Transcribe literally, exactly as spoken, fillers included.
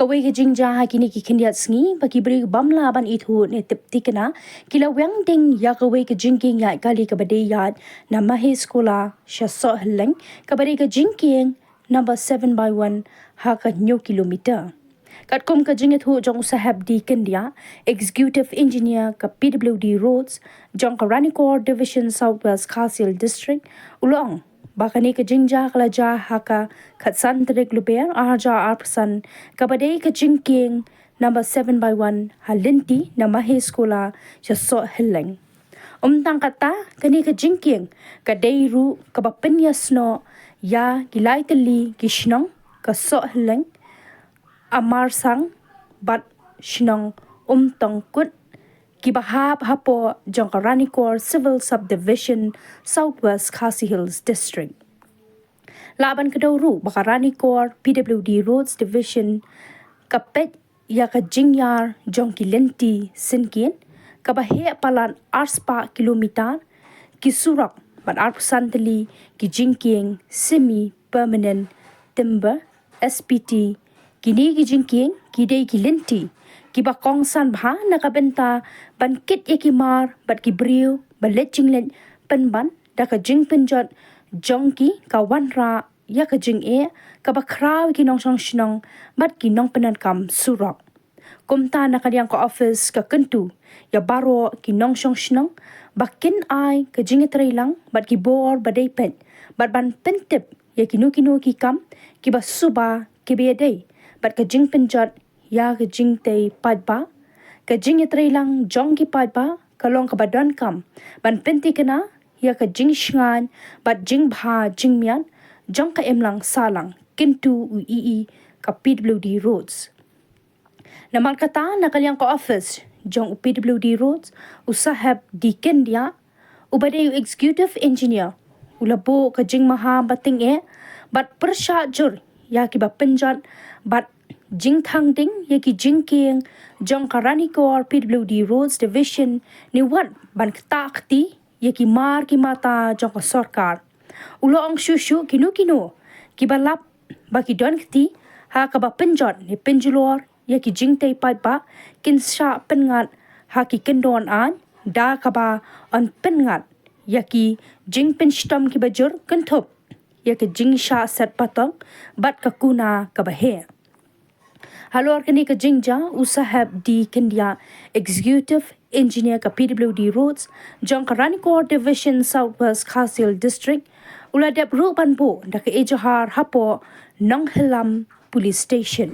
Kawei ka jingjia ha kine ki khyndiat sngi ba ki briew bym lah ban ithuh ne tip thikna ki la weng ding ïa kawei ka jingkieng ïaid kali kaba dei ïaid na Maheskola sha Sohhyrlleng, kaba dei ka jingkieng number seven by one ha ka hynñiew kilometer. Katkum ka jingithuh jong u Saheb D Kyndiah, Executive Engineer ka P W D Roads jong ka Ranikor Division, South West Khasi Hills District, u la ong ba kane ka jingjia ka la jia ha ka khatsan tarik Lber arhajar arphew san, kaba dei ka jingkieng number seven by one ha lynti na Maheskola sha Sohhyrlleng. Ym tang katta, kane ka jingkieng ka dei ruh kaba pynïasnoh ïa ki lai tylli ki shnong ka Sohhyrlleng, Amarsang bad shnong Umtongkut, kiba hap hapoh jong ka Ranikor Civil Subdivision, South West Khasi Hills District. Lah ban kdew ruh ba ka Ranikor P W D Roads Division ka peit ïa ka jingïar jong ki lynti synkien kaba heh palat arspah kilometer, ki surok bad arphew san tylli ki jingkieng semi permanent timber, S P T. Kine ki jingkieng ki dei ki lynti kiba kongsan bha na ka bynta ban kit ïa ki mar bad ki briew ba leit jingleit pynban da ka jingpynjot jong ki, ka wanrah ïa ka jingeh kaba khraw ïa ki nongshong shnong bad ki nongpyndonkam surok. Kumta na ka liang ka office ka kyntu ïa baroh ki nongshong shnong ba kin ai ka jingïatreilang bad ki bor ba dei peit bad ban pyntip ïa kino kino ki kam kiba suba kiba ïadei bad ka jingpynjot ïa ka jingtei paidbah. Ka jingïatreilang jong ki paidbah ka long kaba donkam ban pynthikna ïa ka jingshngaiñ bad jingbha jingmiat jong ka imlang sahlang, kyntu u E E ka P W D Roads. Namar kata, na ka liang ka office jong u P W D Roads, u Saheb D Kyndiah, uba dei u Executive Engineer, u la buh ka jingmaham ba tyngeh bad pyrshah jur ïa kiba pynjot bad jingthang ding ïa ki jingkieng jong ka Ranikor P W D Roads Division, ne wat ban ktah kti ïa ki mar ki mata jong ka sorkar. U la ong shuh shuh kino kino kiba lap ba ki don kti ha kaba pynjot ne pynjulor ïa ki jingtei paidbah kin shah pynngat ha ki kyndon aiñ, da kaba yn pynngat ïa ki jingpynshitom kiba jur kynthup ïa ka jingshah set patok bad ka kuna kaba heh. Halor kane ka jingjia, u Saheb D Kyndiah, Executive Engineer ka P W D Roads jong ka Ranikor Division, South West Khasi Hills District, u la dep ruh ban buh da ka ejahar hapoh Nonghyllam Police Station.